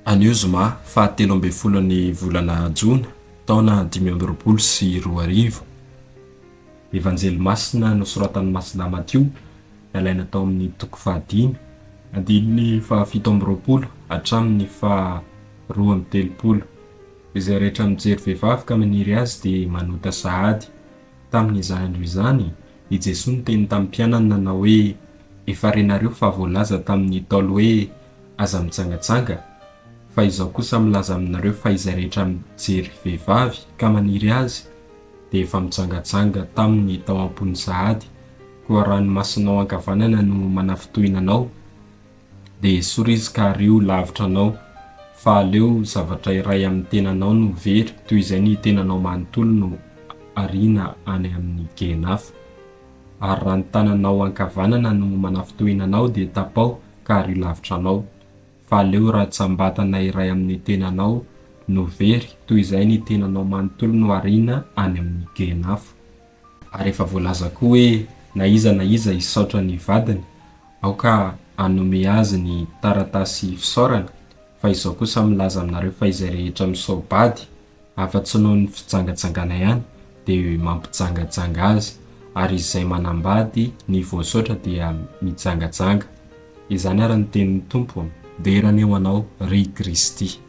Anio zoma faha 13 ny volana jona taona 2025. Evanjely masina nosoratan'i Masina Matio, nalaina tao amin'ny toko fahadimy, andininy faha-27 hatramin'ny faha-32. Izay rehetra mijery vehivavy ka maniry azy dia manota sahady. Tamin'izany andro izany, i Jesoa niteny tamin'ny mpianany nanao hoe, Efa renareo fa voalaza tamin'ny Ntaolo hoe, Aza mijangajanga. Fa izaho kosa milaza aminareo fa izay rehetra mijery vehivavy ka maniry azy dia efa mijangajanga taminy tao am-pony sahady. Koa raha ny masonao ankavanana no manafintohina anao, dia esory izy ka ario lavitra anao, fa aleo zavatra iray amin'ny tenanao no very toy izay ny tenanao manontolo no ariana any amin'ny gehen'afo. Ary raha ny tananao ankavanana no manafintohina anao dia tapaho ka ario lavitra anao, fa aleo rantsambatana iray amin'ny tenanao no very toy izay ny tenanao manontolo no ariana any amin'ny gehen'afo. Ary efa voalaza koa hoe na iza na iza hisaotra ny vadiny, aoka hanome azy ny taratasy fisaorana, fa izao kosa milaza aminareo fa izay rehetra misao-bady, afa-tsy noho ny fijangajangana ihany, dia mampijangajanga azy, ary izay manambady ny voasaotra dia mijangajanga. Izany ary ny tenin'ny Tompo. Dera anie ho Anao, ry Kristy.